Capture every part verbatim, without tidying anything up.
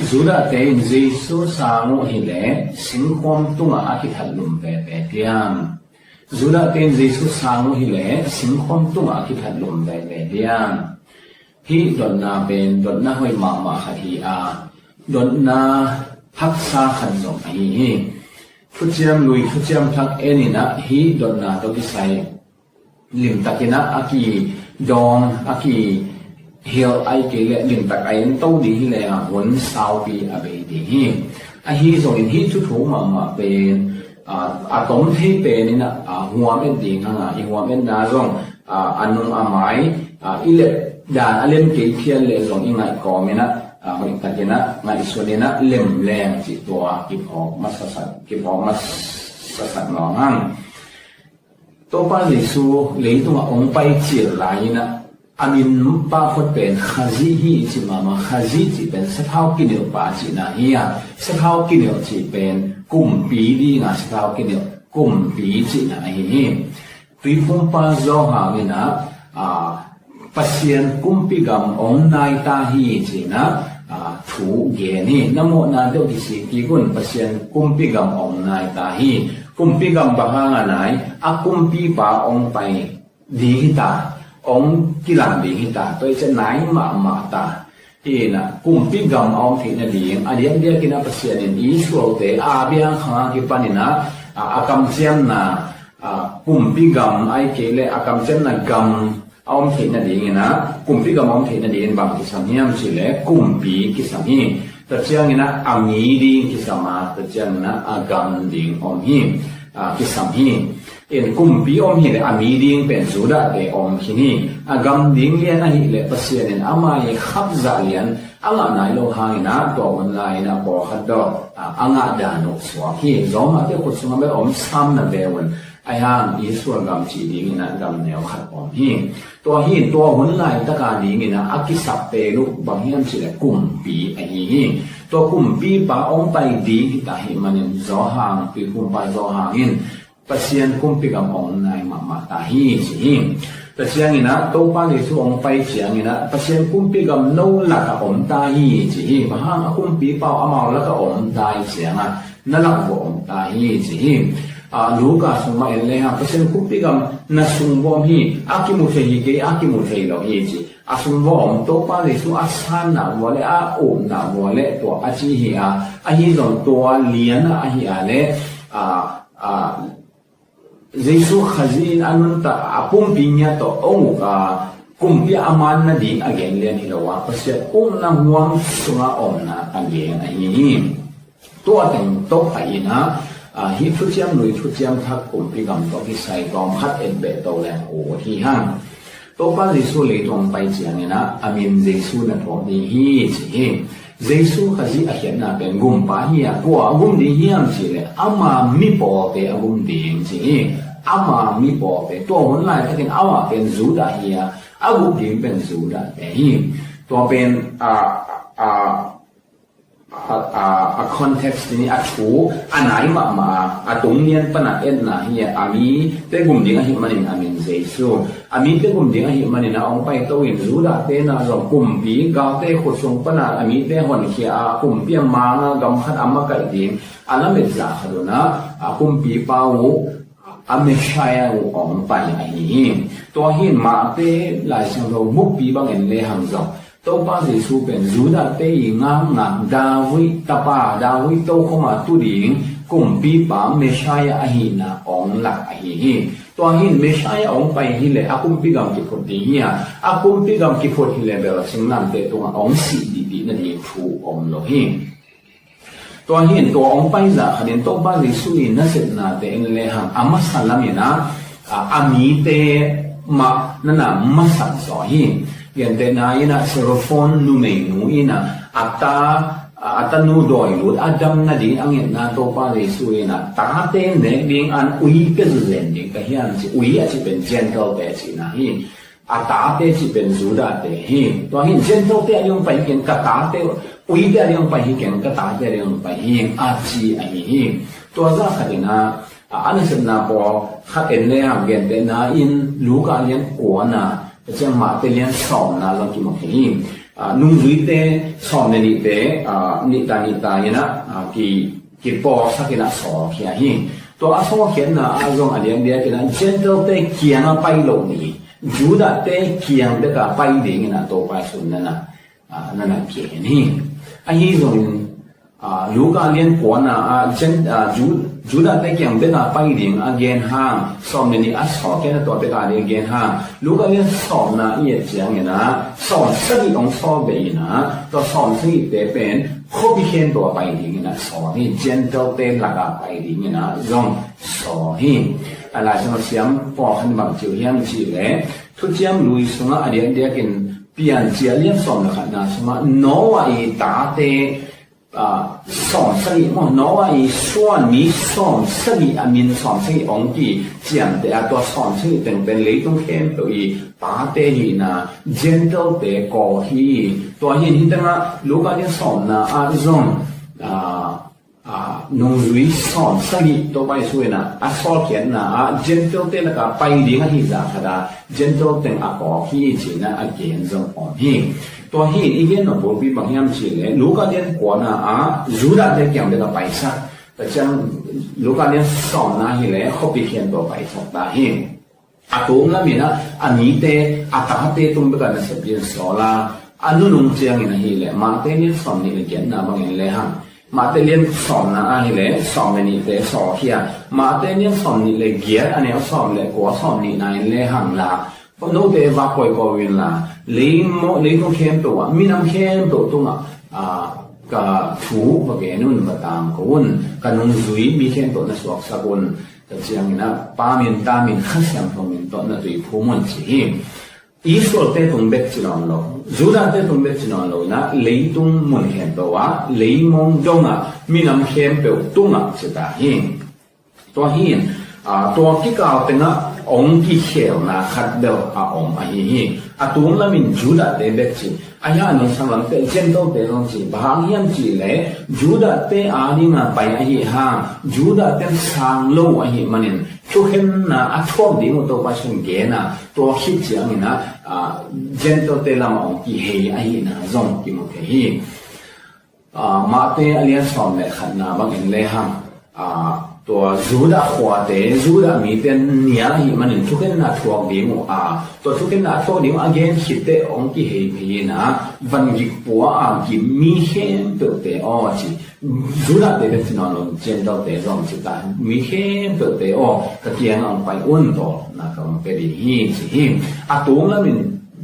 Judah te in Jesu sang uh hileh singkhuam tungah a kithat lum veve diam? Judah te in Jesu sang uh hileh singkhuam tungah a kithat lum veve diam? Hih dotna pen dotna hoih mahmah khat hi a, dotna haksa khat zong ahi hi. Thuciam Lui, Thuciam Thak en in ah hih dotna tawh kisai limtakin ah a kidawng, a kihilh, ahih kei leh limtak a ento ding hileh ah hun saupi a bei ding hi. Ahi zongin hih thuthu mahmah pen a, a tom thei pen in ah, a, huam et ding hang a, i huam etna zong a, a nung a mai, a, i lep dan a lem kei phial leh zong i ngaih kawm in ah, a, hoihtakin ah ngaihsun in ah lem leng cih tua kiphawk masasak, kiphawk masasak nuam hang. Topa Jesu leitungah hong pai cil lai in ah a min pahphot pen Khazih hi i cih mahmah. Khazih cih pen sathau kinilh pa cihna hi a, sathau kinilh cih pen kumpi ding a, sathau kinilh kumpi cihna ahi hi. Tuiphumpa Johan in ah, a, Pasian kumpi gam hong nai ta hi ci-in ah, a, thu gen hi. Na mawhna deuh kisik kik un, Pasian kumpi gam hong nai ta hi. Kumpi gam bang hang a nai? A kumpipa hong pai ding hi ta, hong kilang ding hi ta. Tua hi ciang nai mahmah ta. Hi in ah kumpi gam a om theih nading a diakdiakin ah Pasian in Israel-te Abraham khang a kipan in ah, a, a kamciamna, a, kumpi gam ahih kei leh a kamciamna gam a om theih nadingin ah, kumpi gam a om theih nadingin bang kisam hiam cih leh kumpi kisam hi. Tua ciangin ah a mi ding kisam a, tua ciangin ah a gam ding om hi, a, kisam hi. In kumpi om hi leh a mi ding pen Judah-te om khin hi. A gam ding lian ahih leh Pasian in ama i khapzah lian a ngah nai lo hangin ah tua hun lai-in ah pawlkhat dawh, a, a ngah dan uh suak hi. Rome-te khut sungah bel om sam na ve un. Ahi hang Israel gam cih dingin ah gam neu khat om hi. Tua hi in tua hun laitaka dingin ah a kisap pen uh bang hiam cih leh kumpi ahi hi. Tua kumpipa hong pai ding hi ta ahih manin Johan, Tuiphumpa Johan in Pasian kumpi gam hong nai mahmah ta hi ci hi. Tua ciangin ah Topa Jesu hong pai ciangin ah Pasian kumpi gam no lakah om ta hi ci hi. Bang hang? A kumpipa uh amau lakah om ta hi ciangah na lak bawh om ta hi ci hi. A, Luka sung mah en lehang Pasian kumpi gam na sung bawh om hi. A kimu thei hi kei, a kimu thei lo hi ci. A sung bawh om, Topa Jesu a sanna bawh leh, a upna bawh leh tua a ci hi a, ahi zong tua lian a ahi a leh, a, a, Jesu Khazih in a nuntak a pumpi ngiat tawh hong uk a, kumpi a man nading a gen lian hi lo a, Pasian ukna huam sungah omna a gen ahi hi. Tua teng tawh pha in ah, a, hih Thuciam Lui, Thuciam Thak, Kumpi Gam tawh kisai tawm khat et beh to leng ut hi hang. Topa Jesu leitung pai ciangin ah a min Jesu na thuak ding hi ci hi. Jesu Khazih a khiatna pen gumpa hi a, kua a gum ding hiam cih leh ama mi pawlte a gum ding ci hi. Ama mi pawlte, tua hun laitakin amah pen Judah hi a, a gum ding pen Judah te hi. Tua pen a, a, a, a, a context ni, a thu a nai mahmah a, a tung lian pana etna hi a, a mite gum ding ahih manin a min Jesu. A mite gum ding ahih manin a hong paito in Judah te na zong kumpi galte khut sung pana a mite honkhia a, kumpi a mang a gam khat a makaih ding a lamet zah khat un ah, a kumpipa uh, a Messiah uh hong pai ahi hi. Tua hi in Mate Lai Siangtho bukpi bang en lehang zong Topa Jesu pen Judah te i ngakngak David tapa, David tokhom a tu ding kumpipa Messiah ahihna hong lak ahi hi. Tua hi in Messiah hong pai hi leh a kumpi gam kiphut ding hi a, a kumpi gam kiphut hi leh bel singlamteh tungah hong sih dihdih nading thu om lo hi. Tua hi in tua hong pai zah khat in Topa Jesu i nasepnate en lehang a masa lam in ah, a, a mite mah na na masak zaw hi. Gentehna in ah Serafon numeinu in ah a ta, a, a tanu dawi lut a dam nading a ngetna Topa Jesu in ah tate nek ding an ui pia zenzen ding ka hiam ci, ui a cih pen Gentile te cihna hi. A tate cih pen Judah te hi. Tua hi in Gentile te a ding hong pai hi keng, ka tate, uite a ding hong pai hi keng, ka tate a ding hong pai hi a ci ahi hi. Tua zah khat in ah, a, a nasepna pawl khat en lehang gentehna in Luka lian kuana, tua ciang Mate lian sawmna zong kimu thei hi. Nungzuite sawm le nihte nihta nihta inah kipawlsak inah sawlkhia hi. Tua a sawlkhiatna ah zong a diakdiak inah Gentile-te kiangah pai lo ni, Judah-te kiang beka pai ding inah Topa Jesu in nana gen hi. Ahi zongin Luka lian kuana ah Judah-te kiang beka pai ding a gen hang, sawm le nih a sawlkhiatna tua beka ding a gen hang, Luka lian sawmna i et ciang inah sawm sagih hong sawl bei inah tua sawm sagihte pen khuapi khempeuh ah pai ding inah sawl hi. Gentile-te lakah pai ding inah zong sawl hi. A Lai Siangtho siam pawlkhat in bang ci uh hiam cih leh Thuciam Lui sungah a diakdiakin Piancil lian sawm le khatna sungah Noah i tate sawm sagih maw, Noah i suan mi sawm sagih a min sawm sagih hong kiciamteh a, tua sawm sagih teng pen leitung khempeuh i pate hi inah Gentile-te kawl hi. Tua hi in hih tengah Luka lian sawmna ah zong nungzui sawm sagih Topa Jesu inah a sawlkhiatna ah Gentile-te lakah pai ding ahih zah khat ah Gentile teng a kawk hi ci inah a gen zong om hi. Tua hi in i gen nop bulpi bang hiam cih leh Luka lian kuana ah Judah-te kiang beka paisak, tua ciang Luka lian sawmna hi leh khuapi khempeuh paisak ta hi. A tung lam inah a mite, a tate tung beka nasep ding sawl a, a nunung ciangin ahih leh Mate lian sawm nih le giatna bangin le hang, Mate lian sawmna ahih leh sawm le nihte sawlkhia, Mate lian sawm nih le giat a neu sawm le kua sawm nihna in le hang la, note vak kawikawi un la, leitung khempeuh ah minam khempeuh tungah ka thu va gen un, va tangko un, ka nungzui mi khempeuh na suaksak un. Tua ciang inah Pa min, Ta min, Kha Siangtho min tawh na tuiphum un ci hi. Israel-te tung bek ci nawn lo, Judah-te tung bek ci nawn lo inah leitung mun khempeuh ah, leimong dongah, minam khempeuh tungah ci ta hi. Tua hi in tua kikal tengah hong kikhelna khat bel a om ahi hi. A tung lamin Judah-te bek ci, ahi a nungsang lamte Gentile-te zong ci. Bang hang hiam cih leh Judah-te a dinga pai ahi hang, Judah-ten sang lo ahih manin thukhenna a thuak ding uh Topa Jesu in gen a, tua khit ciang inah Gentile-te lamah hong kihei ahihna zong kimu thei hi. Mate a lian sawm le khatna bangin le hang, tua Judah khuate, Judah mite nial ahih manin thukhenna thuak ding uh a, tua thukhenna a thuak ding uh a gen khitteh hong kihei phei inah, van gik pua a gim mi khempeuhte aw ci. Judah-te bek ci nawn lo, Gentile-te zong ci ta, mi khempeuhte aw, ka kiangah hong pai un, tawlna ka hong pia ding hi ci hi. A tung lamin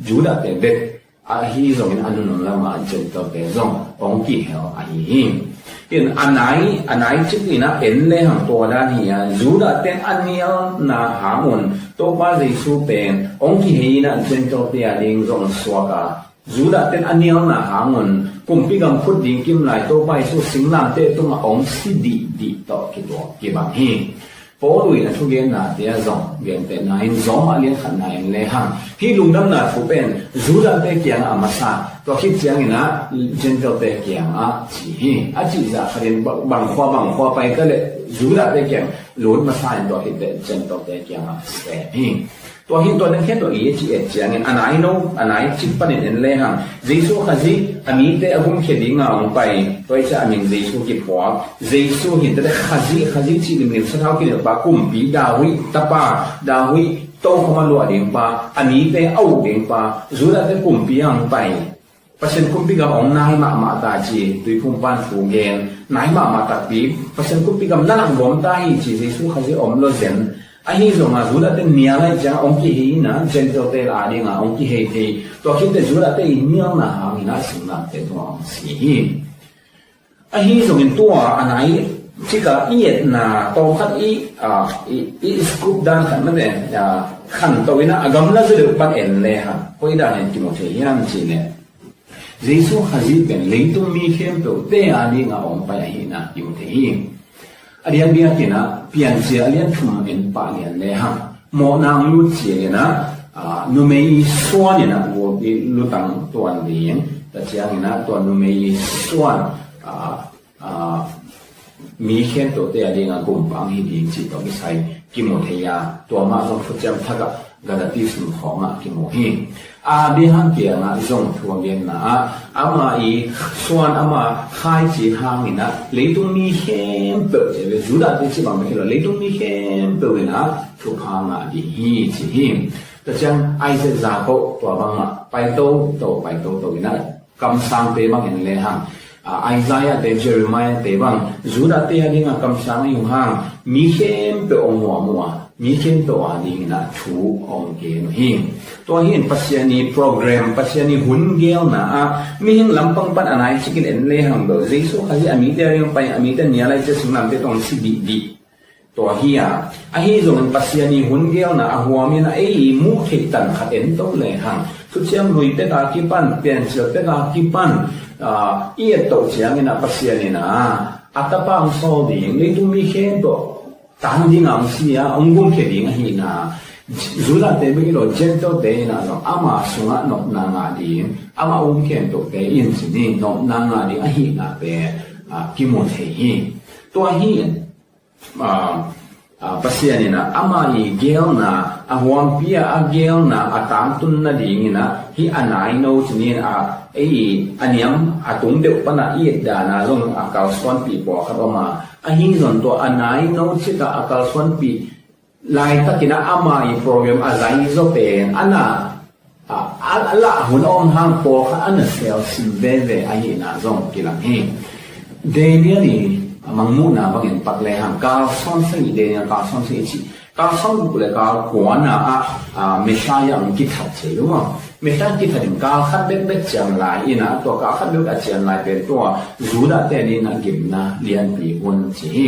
Judah-te bek ahi zongin a nunung lamah Gentile-te zong hong kihel ahi hi. In a nai, a nai cik inah en le hang tua dan hi a, Judah-ten a nialna hang un Topa Jesu pen hong kihei inah Gentile-te a ding zong suak a, Judah-ten a nialna hang un kumpi gam phut ding kim lai Topa Jesu singlamteh tungah hong si dihdih tawh kituak kibang hi. Paul in a thugennate ah zong gentehna in Rom a lian khatna en le hang, hih lungdamna thu pen Judah-te kiangah a masa, tua khit ciang inah Gentile-te kiangah ci hi. A cih zah khat in bang khua bang khua pai ta leh Judah-te kiang lut masa in tua khit teh Gentile-te kiangah sem hi. Tua hi in tua dang khen tua i ci et ciangin a nai no, a nai cik panin en le hang, Jesu Khazih a mite a gumkhia dinga hong pai, tua i ciah a min Jesu kiphuak, Jesu hi in tua teh Khazih, Khazih cih limlim, sathau kinilhpa, kumpi, David tapa, David tokhom a luah dingpa, a mite a uk dingpa, Judah-te kumpi a hong pai. Pasian kumpi gam hong nai mahmah ta ci, Tuiphumpa in thu gen, nai mahmah takpi, Pasian kumpi gam na lak bawm ta hi ci, Jesu Khazih om lo zen. Ahi zongah Judah-te nial ahih ciangah hong kihei inah Gentile-te la a dingah hong kihei thei. Tua khit teh Judah-te i nialna hang inah singlamteh tungah hong si hi. Ahi zongin tua a nai cika i etna tawmkhat i, i, i scoop dan khat mate, khanto inah a gamla zaw deuh pan en le hang, koi dan in kimu thei hiam cih leh Jesu Khazih pen leitung mi khempeuhte a dingah hong pai ahihna kimu thei hi. A diakdiak inah Piancil a lian thum en pah lian le hang, mawhna hong lut ciang inah numei i suan inah gulpi lutang tuan ding, tua ciang inah tua numei i suan mi khempeuhte a dingah gumpa hong hi ding cih tawh kisai kimu thei a, tua mah zong Thuciam Thak ah Galati sung khawngah kimu hi. Abraham kiangah zong thu a genna ah, ama i suan ama khaici hangin ah leitung mi khempeuh, Judah te ci bang bek hi lo, leitung mi khempeuh in ah thupha ngah ding hi ci hi. Tua ciang Isaac, Jacob tua bangmah pai toto, pai toto in ah kamsangte bang en lehang, Isaiah te, Jeremiah te bang Judah te a dingah kamsang ahi uh hang, mi khempeuh hong huam uh a, mi khempeuh a dingin ah thu hong gen uh hi. Tua hi in Pasian i program, Pasian i hun gelna ah mihing lampang pan a nai cikin en lehang bel Jesu Khazih a mite a ding pai, a mite nial lai cia singlamteh tawh hong si dihdih. Tua hi a, ahi zongin Pasian i hun gelna a huamin a ei i muh theih tan khat en to lehang, thuciam lui pek a kipan, piancil pek a kipan i et toh ciangin ah Pasian in ah a tapa hong sawl ding, leitung mi khempeuh tang ding a hong si a, hong gumkhia ding ahihna, Judah te bek hi lo, Gentile te in ah zong ama sungah nopna ngah ding, ama um khempeuh te in ci ni, nopna ngah ding ahihna te kimu thei hi. Tua hi in Pasian in ah ama i gelna, a huampi a a gelna a tangtun nadingin ah hih a naino ci ni in ah ei a niam a tung deuh pan a i et dan a zong a kalsuanpih pawlkhat om a, ahi zong tua a naino cik a a kalsuanpih laitakin ah ama i program a zaizaw pen a na a, a, a lah hun a om hang pawlkhat a na selsim veve ahihna zong kilang hi. Daniel i mangmuhna bangin pak lehang, kalsuan sagih, Daniel kalsuan sagih cih, kalsuan guk le kalkuana ah Messiah hong kithat thei uh maw. Messiah kithat in kalkhat bekbek cian lai in ah, tua kalkhat bekbek a cian lai pen tua Judah te a dingin ah gimna lianpi hun ci hi.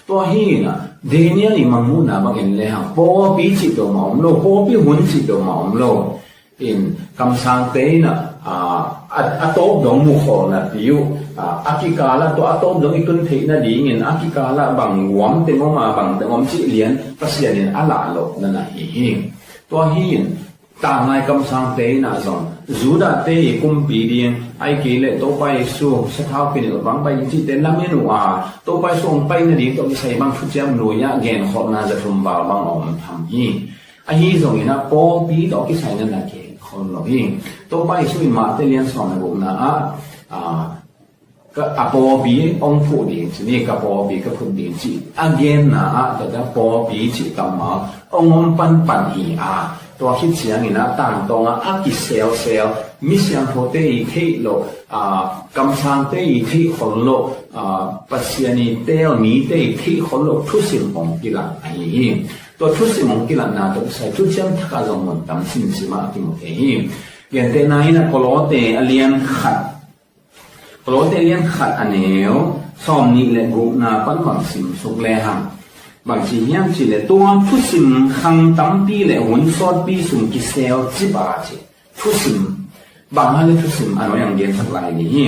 Tua hi in ah Daniel i mangmuhna bangin lehang pawlpi cih peuhmah om lo, pawlpi hun cih peuhmah om lo. In kamsangte in ah a, a tawp dong mukholna pi uh, a kikal ah tua a tawp dong i tun theih nadingin a kikal ah bang guam teng om a, bang teng om cih lian Pasian in a lah loh na na hi hi. Tua hi in tanglai kamsangte in ah zong Judah te i kumpi ding, ahih kei leh Topa Jesu sathau kinilh bang pai ding cihte lamen uh a, Topa Jesu hong pai nading tawh kisai bang thuciam lui ah genkholhna za thum val bang a om tham hi. Ahi zongin ah pawlpi tawh kisai na na genkhol lo hi. Topa Jesu in Mate lian sawm le gukna ah a pawlpi hong phuh ding ci ni, ka pawlpi ka phut ding ci a genna ah tua pawlpi cih kammal hong om panpan hi a, tua khit ciangin ah tangtawng ah a kiselsel, mi siangthote i theih loh, kamsangte i theih khol loh, Pasian i teel mite i theih khol loh thusim hong kilang ahi hi. Tua thusim hong kilangna tawh kisai thuciam thak ah zong mun tam simsim ah a kimu thei hi. Gentehna in ah Kolose a lian khat, Kolose a lian khat a neu sawmnih le gukna pan bang simsuk lehang, bang ci hiam cih leh tua thusim khang tampi le hun sawtpi sung kisel cip a ci. Thusim, bang hang le thusim a nuai ang gensak lai ding hi.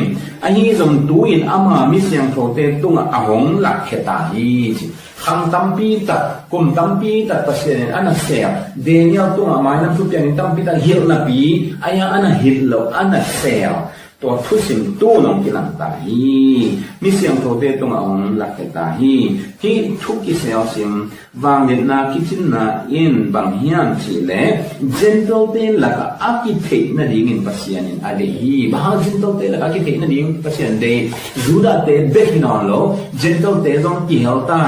Ahi zong tu-in ama mi siangthote tungah a hong lakkhia ta hi ci. Khang tampi tak, kum tampi tak Pasian in a na sel, Daniel tungah mailam thupiang in tampi tak hilh napi, a hiang a na hilh loh, a na sel, tua thusim tu-in hong kilang ta hi. Mi siangthote tungah hong lakkhia ta hi. Hih thu kiselsim vangliatna kicinna in bang hiam cih leh Gentile te lakah a kitheih nadingin Pasian in a deih hi. Bang hang Gentile te lakah a kitheih nading Pasian deih? Judah te bek hi nawn lo, Gentile te zong kihel ta.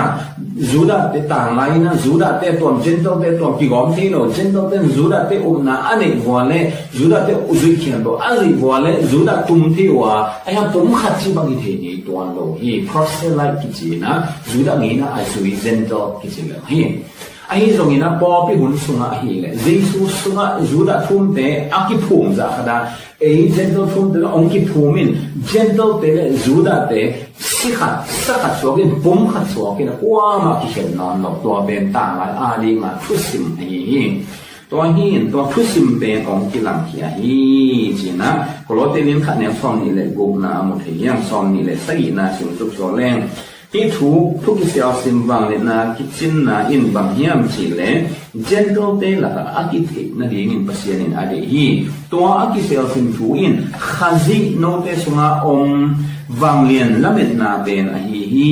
Judah te tanglai in ah Judah te tuam, Gentile te tuam kigawm thei lo. Gentile te in Judah te upna a neih vua leh, Judah te zuih khian lo a zuih vua leh Judah tum thei uh a, a hiang pumkhat ci bang hi thei ngei tuan lo hi. Proselyte kici in ah Judah ngeina a zui Gentile kici lo hi. Ahi zongin ah pawlpi hun sungah ahih leh Jesu sungah Judah thumte a kiphum zah khat a, ei Gentile thumte hong kiphum in, Gentile te le Judah te si khat sa khat suak in, pumkhat suak in a kuamah kikhen nawn lo. Tua pen tanglai a ding a thusim ahi hi. Tua hi in tua thusim pen hong kilangkhia hi ci-in ah Kolose lian khat neu sawmnih le gukna a mu thei hiam, sawmnih le sagihna simsuk zaw leng. Hih thu, thu kiselsim vangliatna kicinna in bang hiam cih leh Gentile te lakah a kitheih nadingin Pasian in a deih hi. Tua a kiselsim thu in Khazih note sungah om vanglian lametna pen ahi hi.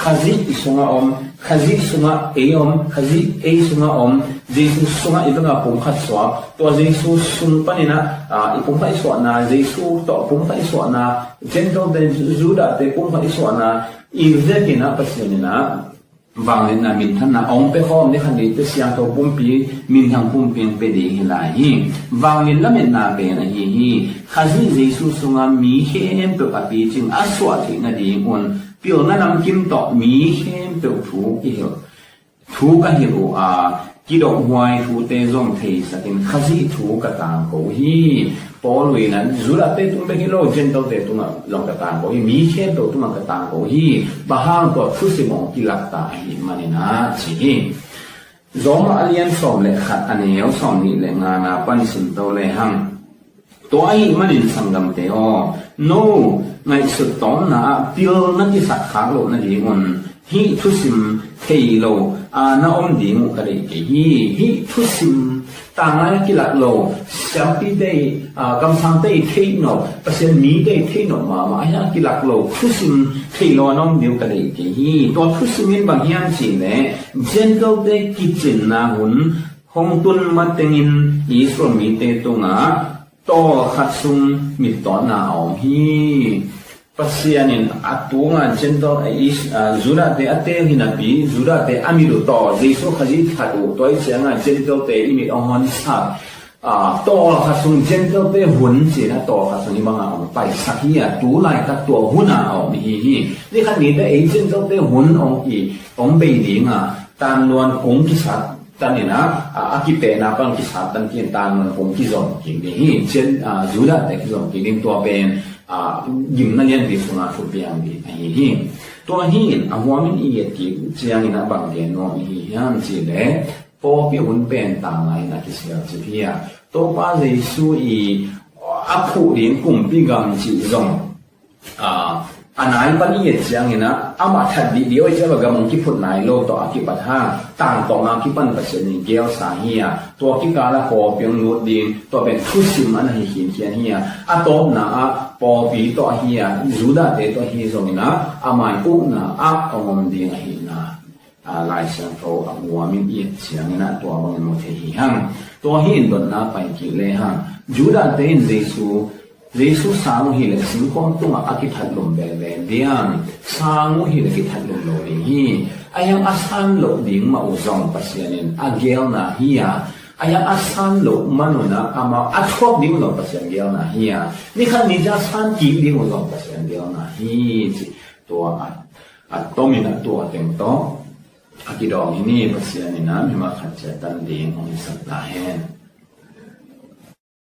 Khazih i sungah om Khazih sungah ei om, Khazih ei sungah om, Jesu sungah i bengah pumkhat suak, tua Jesu sung paninah i pumkhat i suahna, Jesu tawh pumkhat i suahna, Gentile te, Judah te pumkhat i suahna i vekinah Pasian inah vangliatna, minthanna hong pia khawm ni khan ni te siangtho pumpi, minthang pumpi hong pia ding hi lai hi. Vangliat lametna pen ahi hi. Khazih Jesu sungah mi khempeuh a picing a suah theih nadingun pilna namkim tawh mi khempeuh thu i hilh, thu ka hilh uh a, kidophuai thute zong theisakin Khazih thu ka tangko uh hi. Paul inah Judah te tung bek hi lo, Gentile te tungah zong ka tangko uh hi, mi khempeuh tungah ka tangko uh hi. Bang hang? Tua thusim hong kilakta ahih maninah ci hi. Rom a lian sawm le khat, a neu sawm nih le ngana pan simto lehang, tua ahih manin sanggamte aw, no ngaihsut tawmna ah pilna kisakkhak loh nadingun hih thusim thei lo a na om ding uh ka deih kei hi. Hih thusim tanglai a kilak lo, siampite, kamsangte theih nop, Pasian mite theih nop mahmah ahi a kilak lo thusim thei lo a na om ding uh ka deih kei hi. Tua thusim in bang hiam cihleh, Gentile te kicinna hun hong tun matengin Israel mite tungah tawlkhat sung mittawtna a om hi. Pasian in a tunga Gentile, Judah te a teel hinapi, Judah te a mit uh tawh Jesu Khazih that uh, tua i cianga Gentile te i mit hong honsak. Tawlkhat sung Gentile te hun cina tawlkhat sung i banga hong paisak hi a, tu laitak tua huna a om hi hi. Ni khat ni te ei Gentile te hun hong i hong bei dinga tanluan kung kisat taninah a kipehna pan kisat tan kin tanluan kung kizom kik ding hi. Judah te kizom kik ding, tua pen gimna lianpi sunga thupiang ding ahi hi. Tua hi in a huamin i et kik ciangin a bang gen nuam i hi hiam cihleh, pawlpi hun pen tanglai in a kisial cip hi a, Topa Jesu i a phuh ding kumpi gam cih zong a nai pan i et cianginah amah that dihdih aw i ciah gam hong kiphut nai lo tawh a kipat hang tangtawng a kipan Pasian in gelsa hi a, tua kikala pawlpi hong lut ding, tua pen thusim a na hi khinkhian hi a, a tawpna ah pawlpi tawh ahi a, Judah te tawh ahi zonginah a mai ukna ah hong om ding ahihna Lai Siangtho a huamin i et cianginah tua bangin mu thei hi hang. Tua hi in dotna pai kik lehang, Judah te in Jesu, Jesu sang uh hileh singkawng tungah a kithatlum veve diam? Sang uh hileh kithatlum lo ding hi. A hiang a san loh ding mah uh zong Pasian in a gelna hi a, a hiang a san loh manunah amau a thuak ding uh zong Pasian gelna hi a, ni khat ni ciang a san kik ding uh zong Pasian gelna hi ci. Tua a, a tomin a tua teng tawh a kidawng hi ni. Pasian inah mimal khat ciatan ding hong hisak ta hen.